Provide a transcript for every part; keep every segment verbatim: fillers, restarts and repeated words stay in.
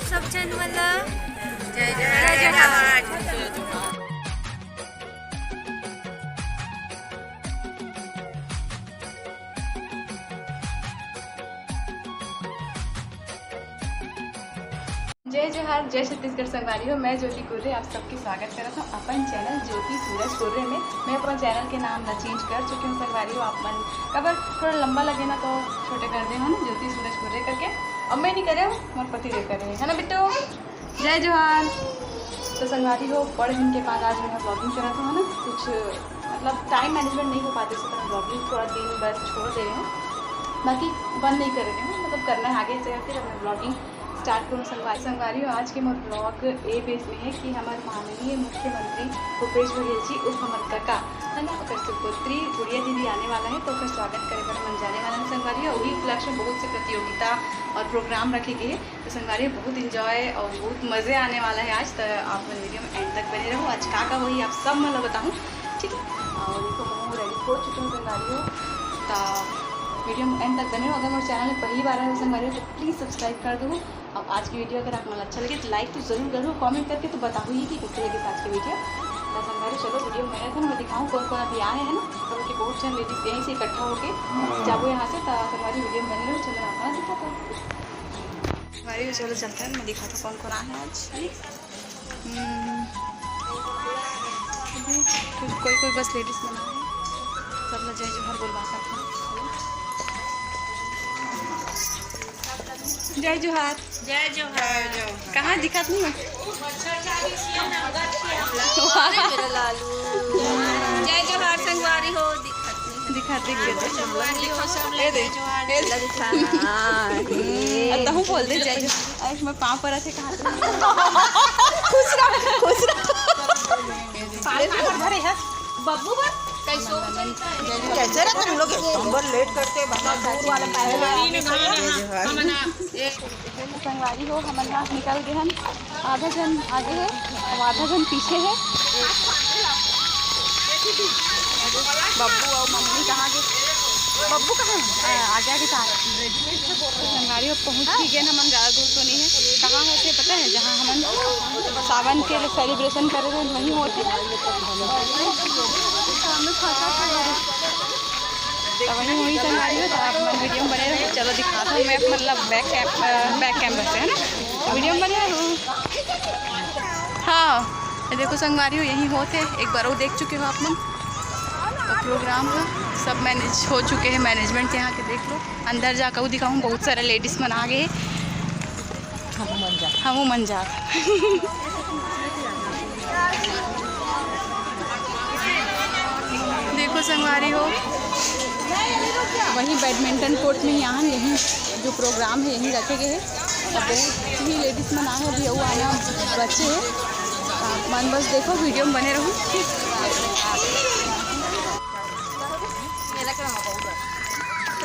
सब झन मन ला जय जोहार। जय जोहार, जय छत्तीसगढ़ संगवारी हो। मैं ज्योति कुर्रे आप सबके स्वागत करत हूँ अपन चैनल ज्योति सूरज कुर्रे में। मैं अपन चैनल के नाम ला चेंज कर चुकी हूँ संगवारी हो। आप मन काबर थोड़ा लंबा लगे ना तो छोटे कर दे हो ना, ज्योति सूरज कुर्रे करके। अब मैं नहीं करे हूँ, मोर पति देव करे है ना बिट्टू। जय जोहार। तो संगवारी हो, बड़ दिन के बाद आज मैं ब्लॉगिंग करत हूँ ना, कुछ मतलब टाइम मैनेजमेंट नहीं हो पाते, तो मैं ब्लॉगिंग थोड़ा दिन बस छोड़ दे रही हूँ, बाकी बंद नहीं कर रही हूँ, मतलब करना है आगे से, फिर मैं ब्लॉगिंग स्टार्ट करूँ संगवारी। संगवारी हो, आज के मोर ब्लॉग ए बेस में है कि हमारे माननीय मुख्यमंत्री भूपेश बघेल जी उर्फ हमर कका है ना, ओकर सुपुत्री गुड़िया दीदी आने वाला है, तो ओकर स्वागत करे बर मन जाने वाला है संगवारी हो। वही उपलक्ष्य में बहुत से प्रतियोगिता और प्रोग्राम रखे गए हैं। तो संगवारी हो, बहुत इंजॉय और बहुत मजे आने वाला है आज, तो आप मन वीडियो में एंड तक बने रहो। आज का का होही आप सब मन ला बताहूँ, ठीक है? और देखो, मैं रेडी हो चुकी हूँ संगवारी हो, तो वीडियो में एंड तक बने रहो। अगर मेरे चैनल में पहली बार आए हो संगवारी हो, तो प्लीज सब्सक्राइब कर दो। अब आज की वीडियो अगर आप मन ला अच्छा लगे तो लाइक तो जरूर करो, कमेंट करके तो बताओ ही कि कैसे लगे आज की वीडियो। तो संगवारी हो, चलो वीडियो में बने रहो, मैं दिखाऊँ कौन कौन अभी आए हैं ना, तो कि बहुत जन लेडीज यहीं से इकट्ठा होके जाबो यहाँ से। तो संगवारी हो, वीडियो में बने रहो, चलो मैं आप मन ला दिखाता हूँ। संगवारी हो, चलो चलते हैं, मैं दिखाता हूँ कौन कौन आए हैं आज। हम्म, अभी कुछ कोई कोई बस लेडीज मन आए हैं, सब ला जय जोहार बोलवा सकते हैं। जय जोहार। जय जोहार। कहाँ दिखत नहीं हो? जय जोहार संगवारी हो, दिखत नहीं। दिखा, दिख गया। संगवारी हो, सब ये दे, जय जोहार। ये दे। हाँ, ये। अब तहूँ बोल दे जय जोहार। आज मैं पाँव पर ऐसे कहा था। खुश रहो, खुश रहो। बब्बू बस कैसे हो? कैसे रे तुम लोग? एक नंबर लेट करते, बता दूर वाला पहले। संगवारी हो, हमन यहाँ निकल गए हैं, आधा जन आगे है और आधा जन पीछे है। बब्बू और मम्मी कहाँ गए? बब्बू कहाँ है? आ, आगे आगे कहाँ? संगवारी हो, पहुँच ही गए ना, मन ज्यादा दूर तो नहीं है। कहाँ होते पता है? जहाँ हमन सावन के सेलिब्रेशन करे रहे, वहीं होते हैं। तो वहीं हुई संगवारी हो, तो आप मन वीडियो में बने रहो। चलो दिखाता हूँ मैं, मतलब बैक कैम-, अ, बैक कैमरा से, है ना, वीडियो में बने रहो। हाँ, ये देखो संगवारी हो, यहीं होते, एक बार वो देख चुके हो आप मन। तो प्रोग्राम है, सब मैनेज हो चुके हैं, मैनेजमेंट के यहाँ के देख लो। अंदर जाकर वो दिखाऊँ, बहुत सारे लेडीज मन आ गए। हमू मन जात। देखो संगवारी हो, वहीं बैडमिंटन कोर्ट में यहाँ यहीं जो प्रोग्राम है यहीं रखे गए हैं। अब बहुत ही लेडीज मन आए हैं, अभी वो आना बचे हैं। आप मन बस देखो, वीडियो में बने रहो।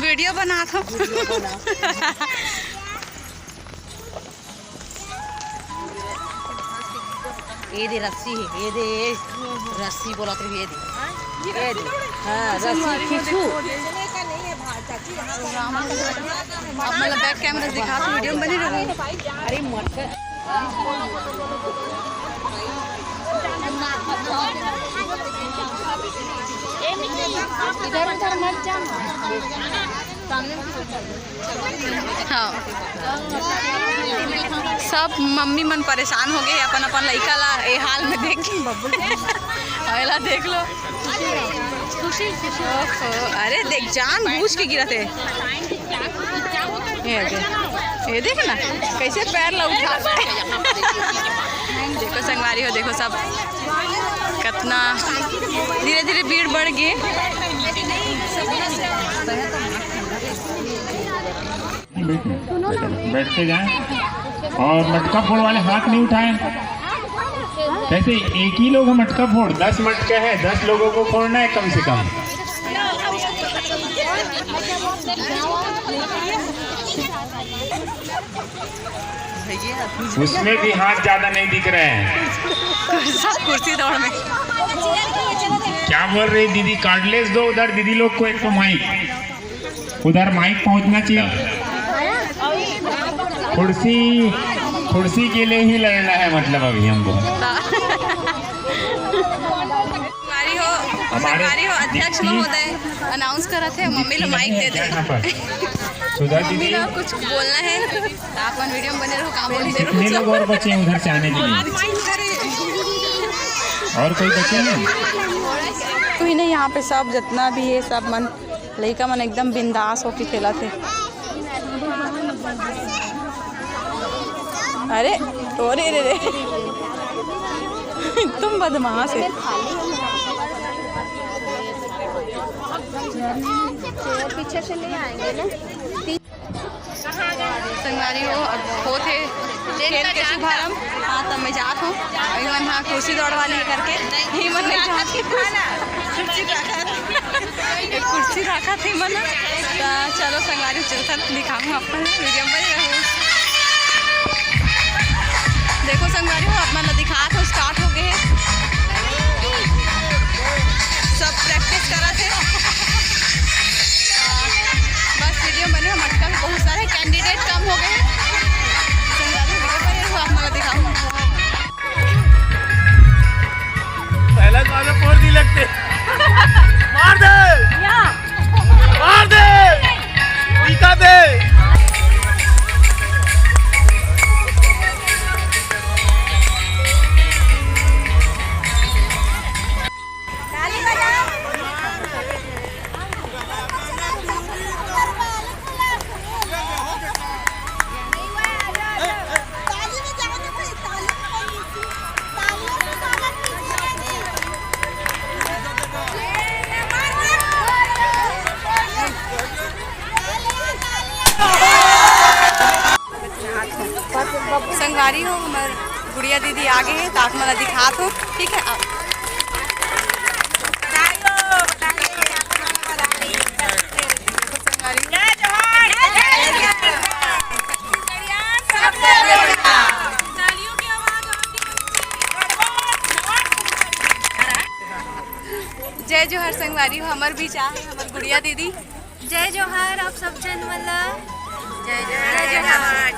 वीडियो बनात हूँ। ये दे रस्सी है, ये दे, ये रस्सी बोला तो ये दे, ये दे। हाँ, रस्सी खींचू। आप मतलब बैक कैमरा दिखा, तो वीडियो में बनी रहो। अरे मत कर। इधर उधर मत जाना। हाँ, सब मम्मी मन परेशान हो गए अपन अपन लइका ला ए हाल में देख के। बब्बू और एला देख लो। खुशी, खुशी। ओहो, अरे देख, जान बूझ के गिरत है। ये देख, ये देख ना, कैसे पैर ला उठा। देखो संगवारी हो, देखो सब कितना धीरे धीरे भीड़ बढ़ गई। बैठे, बैठते जाएं और मटका फोड़ वाले हाथ नहीं उठाएं। कैसे एक ही लोग है मटका फोड़, दस मटका है, दस लोगों को फोड़ना है कम से कम। उसमें भी हाथ ज्यादा नहीं दिख रहे हैं। सब कुर्सी दौड़ में। क्या बोल रही दीदी? कार्डलेस दो उधर दीदी लोग को एक तो माइक, उधर माइक पहुंचना चाहिए। कुर्सी कुर्सी के लिए ही लड़ना है, मतलब, अभी हमको। हमारी हो, हमारे हमारी हो अध्यक्ष महोदय अनाउंस करत हे, मम्मी लो माइक दे दे। सुधा मम्मी दीदी। लो कुछ बोलना है तो आप मन वीडियो में बने रहो, काम बोल दे। कितने लोग और बचे हैं उधर से आने के लिए? और कोई बचे हैं? कोई नहीं, यहाँ पे सब जितना भी है, सब मन, लइका मन एकदम बिंदास होके खेलत हे। अरे, अरे रे रे, तुम बदमाश है। पीछे से ले आएंगे ना। संगवारी हो, अब होत हे खेल के शुभारंभ। हाँ, तब मैं जात हूँ। अभी मन हाँ कुर्सी दौड़वा लिए करके ही मन नहीं जात। कुर्सी रखा था। एक कुर्सी रखा थी मन। तो चलो संगवारी, चलता दिखाऊँ आपको, वीडियो में रहो। देखो संगवारी हो, आप मन ला दिखात हो, स्टार्ट हो गए हे। सब प्रैक्टिस करत हे। बस वीडियो बने, मटका भी बहुत सारे, कैंडिडेट कम हो गए। संगवारी वीडियो बने रहो, आप मन ला दिखाऊँ। पहला तो आगे फोड़ दी लगते। मार दे। मार दे। टीका दे। संगवारी हो, हमर गुड़िया दीदी आगे हे, त आप मन ला दिखात हो, ठीक है। आप जय जोहार संगवारी हो, हमर बीच आहे हमर गुड़िया दीदी। जय जोहार आप सब झन मन ला। जय जोहार।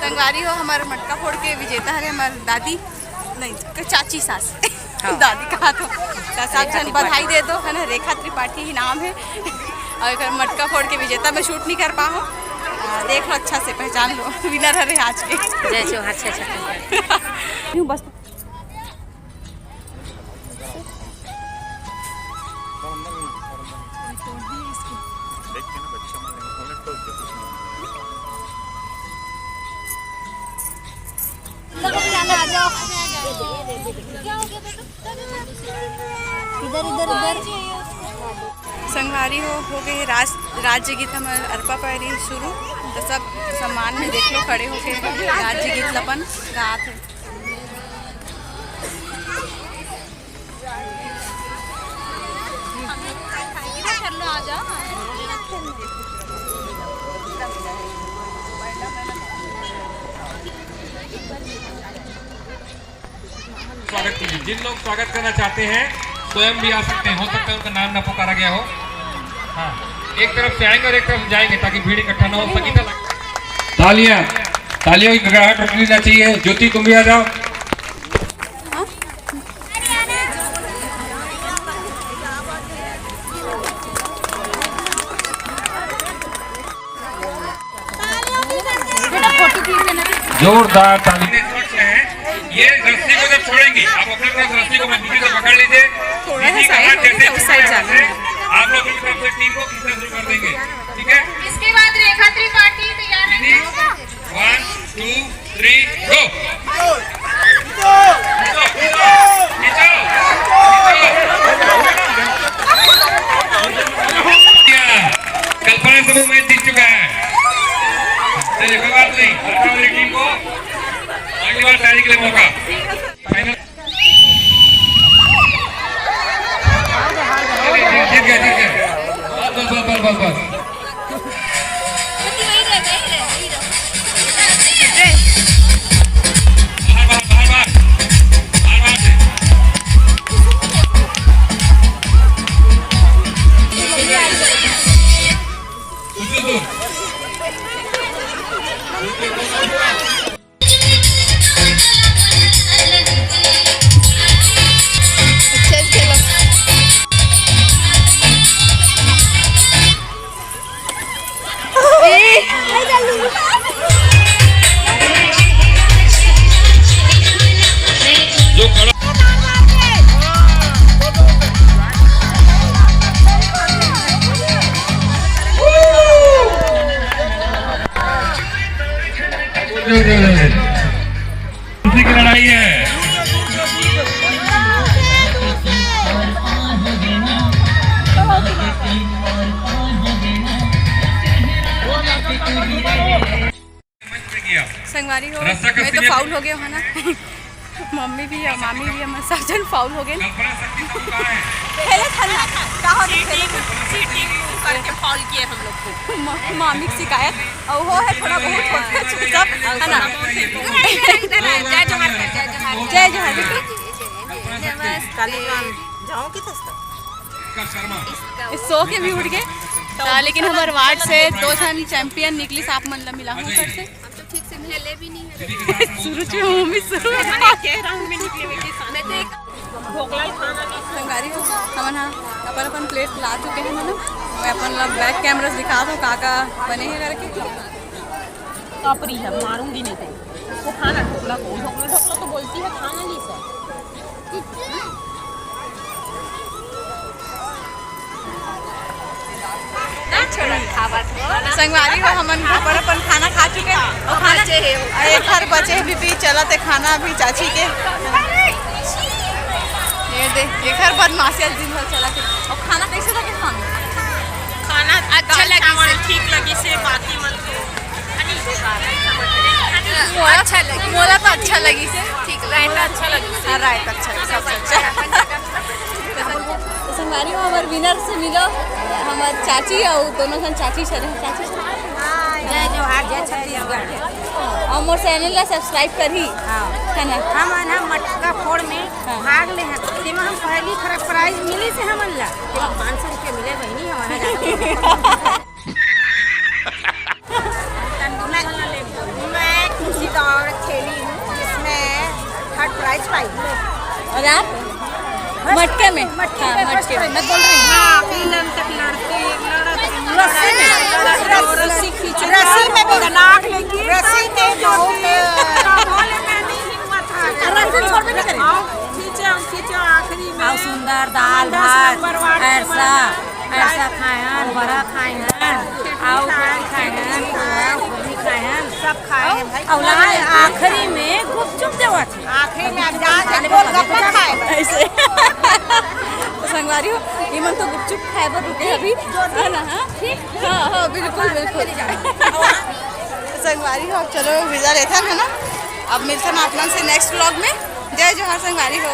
संगवारी हो, हमर मटका फोड़ के विजेता हरे हमर दादी, नहीं, चाची सास। हाँ। दादी कहा तो, तो सब झन बधाई दे दो, है ना? रेखा त्रिपाठी ही नाम है। और एकर मटका फोड़ के विजेता मैं शूट नहीं कर पाऊँ। आ, देख लो, अच्छा से पहचान लो, विनर हरे आज के। जय जोहार, अच्छा, अच्छा। यूं बस। इधर, इधर, इधर। संगवारी हो, हो गए राज-, राज्य गीत हमर अरपा पैरी शुरू। तो सब सम्मान में देख लो, खड़े होके राज्य गीत ल अपन गात हे। स्वागत कीजिए। जिन लोग स्वागत करना चाहते हैं, स्वयं भी आ सकते हैं। हो सकता है उनका नाम ना पुकारा गया हो। हाँ, एक तरफ से आएंगे और एक तरफ से जाएंगे, ताकि भीड़ इकट्ठा ना हो। संगीता लग- तालियां, तालियों की गड़गड़ाहट रुकनी ना चाहिए। ज्योति, तुम भी आ जाओ। जोरदार ताली। ये रस्सी को जब छोड़ेंगे, आप अपने पास रस्सी को मत, पीछे से पकड़ लीजिए। थोड़ा सा किसी का साइड हाथ हो, जैसे उस साइड जाना है। आप लोग अपनी तरफ से टीम को पीछे शुरू कर देंगे, ठीक है? इसके बाद रेखा त्रिपाठी तैयार रहिए। One, two, three, go। खींचो, खींचो, खींचो, खींचो। कल्पना समूह मैच जीत चुका है। चलिए, कोई बात नहीं, हटाओ मेरी टीम को। अगली बार तैयारी के लिए मौका। फाइनल। चलिए, जीत गया, जीत गया। बस, बस, बस, बस। वही रह, वही रह, वही रह। बाहर, बाहर, बाहर, बाहर। बाहर, बाहर से। उधर, उधर। चल, चलो। उसी की लड़ाई है। संगवारी हो, मैं तो फाउल हो गया हूँ ना। मम्मी भी है, मामी भी है, मैं सब जन फाउल हो गए। पहले था ना, का होता है, पहले था। चीटिंग करके फाउल किए हम लोग को। म-, मामी की शिकायत। और वो है थोड़ा बहुत होता है चुपचाप, है ना? इधर आ, जय जोहार कर, जय जोहार। जय जोहार, बिट्टू। नमस्ते। जाओ कि तस्ता? इस सो के भी उठ गए। तो लेकिन हमारे वार्ड से दो जन चैंपियन निकली, आप मन ला मिला हूँ घर से। हम तो ठीक से नहले भी नहीं है। शुरू से हूँ भी शुरू। मैंने के राउंड में निकले हुए के साथ। मैं तो एक संगवारी हो, हमन हा अपन अपन प्लेट ला चुके हैं, मतलब मैं अपन ला बैक कैमरा से दिखा दूँ का का बने हैं करके। कपरी है, मारूंगी नहीं तो। वो खाना ढोकला को, ढोकला, ढोकला तो बोलती है, खाना नहीं सर। संगवारी हो, हमन अपन अपन खाना खा चुके हैं। और खाना बचे हे। और एक घर बचे हे, अभी भी चलत हे खाना अभी चाची के। ये दे, एक घर बदमाशी आज दिन भर चलत हे। और खाना कैसे लगे खाना? खाना अच्छा दाल लगे चावल से। ठीक लगे से, बाकी मन तो मोला अच्छा लगे। मोला तो अच्छा लगिस हे। ठीक, रायता अच्छा लगिस हे। हाँ, रायता अच्छा लगिस, सबसे अच्छा। तो संगवारी हो, हमर विनर से मिलो, हमर चाची अउ दोनों झन चाची सरे, चाची। जय जोहार, जय छत्तीसगढ़। अउ मोर चैनल ला सब्सक्राइब करही। हाँ। है ना? हमन ह मटका फोड़ में हाँ। भाग ले हन, तेमा हम पहली फर्स्ट प्राइज मिलिस हे हमन ला। तेमा पाँच सौ रुपया मिले बहिनी, हमन ह जादा मैं, मैं खुशी दौड़ खेली हूँ, जिसमें थर्ड प्राइज पाई। और आप? मटके में? मटके हाँ, में मटके में। मैं बोल रही हूँ। हाँ, मिलन तक लड़ती, लड़त, रस्सी में? लड़त, लड़त, रस्सी खींचे। रस्सी में भी। नाक लेके। रस्सी में जो, ढोले में नहीं हिम्मत है। रस्सी छोड़ भी नहीं करी। आओ, खींचे, हम खींचे, आखिरी में। आओ, सुंदर दाल, दस भात, नंबर वार्ड के ऐसा। अरसा खाए हन, बरा खाए हन, आऊ पूरी खाए हन, पूरी खाए हन, सब खाए हन भाई। अउ लाए आखिरी में गुपचुप देवत हे। आखिरी में आप जान से गोलगप्पा खाए। ऐसे। तो संगवारी हो, ये मन तो गुपचुप खाए बर रुके अभी, है ना? हाँ? हाँ, हाँ, बिल्कुल, बिल्कुल। तो संगवारी हो, अब चलो विदा लेथन, है ना? अब मिलथन आप मन से नेक्स्ट व्लॉग में। जय जोहार संगवारी हो।